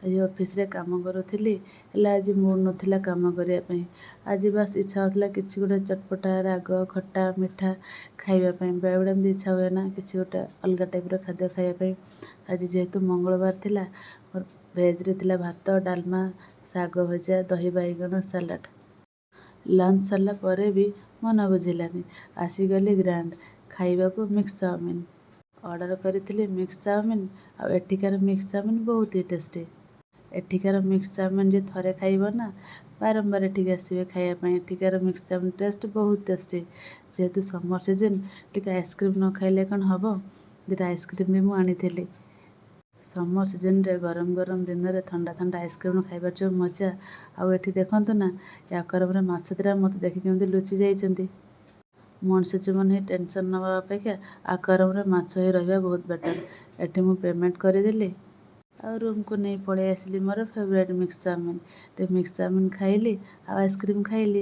ଆଜି ଅଫିସରେ କାମ କରୁଥିଲି, ହେଲେ ଆଜି ମୁଡ୍ ନଥିଲା କାମ କରିବା ପାଇଁ। ଆଜି ବାସ୍ ଇଚ୍ଛା ହେଉଥିଲା କିଛି ଗୋଟେ ଚଟପଟା, ରାଗ, ଖଟା, ମିଠା ଖାଇବା ପାଇଁ। ବେଳେବେଳେ ଏମିତି ଇଚ୍ଛା ହୁଏ ନା, କିଛି ଗୋଟେ ଅଲଗା ଟାଇପ୍ର ଖାଦ୍ୟ ଖାଇବା ପାଇଁ। ଆଜି ଯେହେତୁ ମଙ୍ଗଳବାର ଥିଲା, ମୋର ଭେଜ୍ରେ ଥିଲା ଭାତ, ଡାଲମା, ଶାଗ ଭଜା, ଦହି ବାଇଗଣ, ସାଲାଡ଼। ଲଞ୍ଚ ସରିଲା ପରେ ବି ମନ ବୁଝିଲାନି। ଆସିଗଲି ଗ୍ରାଣ୍ଡ ଖାଇବାକୁ ମିକ୍ସ ଚାଉମିନ୍। ଅର୍ଡ଼ର କରିଥିଲି ମିକ୍ସ ଚାଉମିନ୍, ଆଉ ଏଠିକାର ମିକ୍ସ ଚାଉମିନ୍ ବହୁତ ହି ଟେଷ୍ଟି। ଏଠିକାର ମିକ୍ସ ଚାଉମିନ୍ ଯିଏ ଥରେ ଖାଇବ ନା, ବାରମ୍ବାର ଏଠିକି ଆସିବେ ଖାଇବା ପାଇଁ। ଏଠିକାର ମିକ୍ସ ଚାଉମିନ୍ ଟେଷ୍ଟ ବହୁତ ଟେଷ୍ଟି। ଯେହେତୁ ସମର ସିଜନ୍, ଟିକେ ଆଇସ୍କ୍ରିମ୍ ନ ଖାଇଲେ କ'ଣ ହେବ? 2ଟା ଆଇସ୍କ୍ରିମ୍ ବି ମୁଁ ଆଣିଥିଲି। ସମର ସିଜନ୍ରେ ଗରମ ଗରମ ଦିନରେ ଥଣ୍ଡା ଥଣ୍ଡା ଆଇସ୍କ୍ରିମ୍ ଖାଇବାର ଯେଉଁ ମଜା! ଆଉ ଏଠି ଦେଖନ୍ତୁ ନା, ଏ ଆକ୍ୱାରିୟମର ମାଛ 2ଟା ମୋତେ ଦେଖି କେମିତି ଲୁଚି ଯାଇଛନ୍ତି। ମଣିଷ ଜୀବନ ହେଇ ଟେନସନ୍ ନେବା ଅପେକ୍ଷା ଆକ୍ୱାରିୟମରେ ମାଛ ହେଇ ରହିବା ବହୁତ ବେଟର୍। ଏଠି ମୁଁ ପେମେଣ୍ଟ କରିଦେଲି ଆଉ ରୁମ୍କୁ ନେଇ ପଳେଇ ଆସିଲି ମୋର ଫେଭରାଇଟ୍ ମିକ୍ସ ଚାଉମିନ୍। ଟିକେ ମିକ୍ସ ଚାଉମିନ୍ ଖାଇଲି ଆଉ ଆଇସ୍କ୍ରିମ୍ ଖାଇଲି।